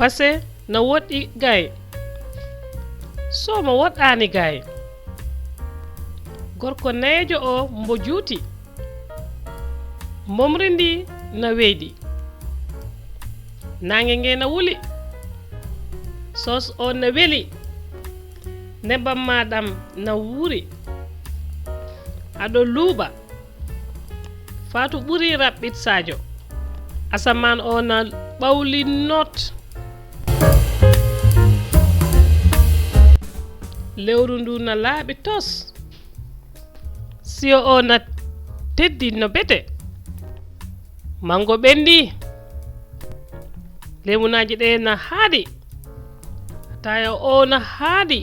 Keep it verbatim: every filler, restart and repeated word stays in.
Ase na woɗɗi gay. Soomo woɗɗaani gay. Gorko neejo o mbo juuti. Mbomri ndi na weydi. Naange nge na wuli. Soos o na weli. Nebbam ma ɗam na wuuri. Aɗo luuɓa. Faatu ɓuri raɓɓit Sadio. Asamaan o na ɓawli not. Lewru ndu na laaɓi tos. Siyo o na teddi no bete. Mango ɓendi. Lemunaaji ɗe na haaɗi. Ataya o na haaɗi.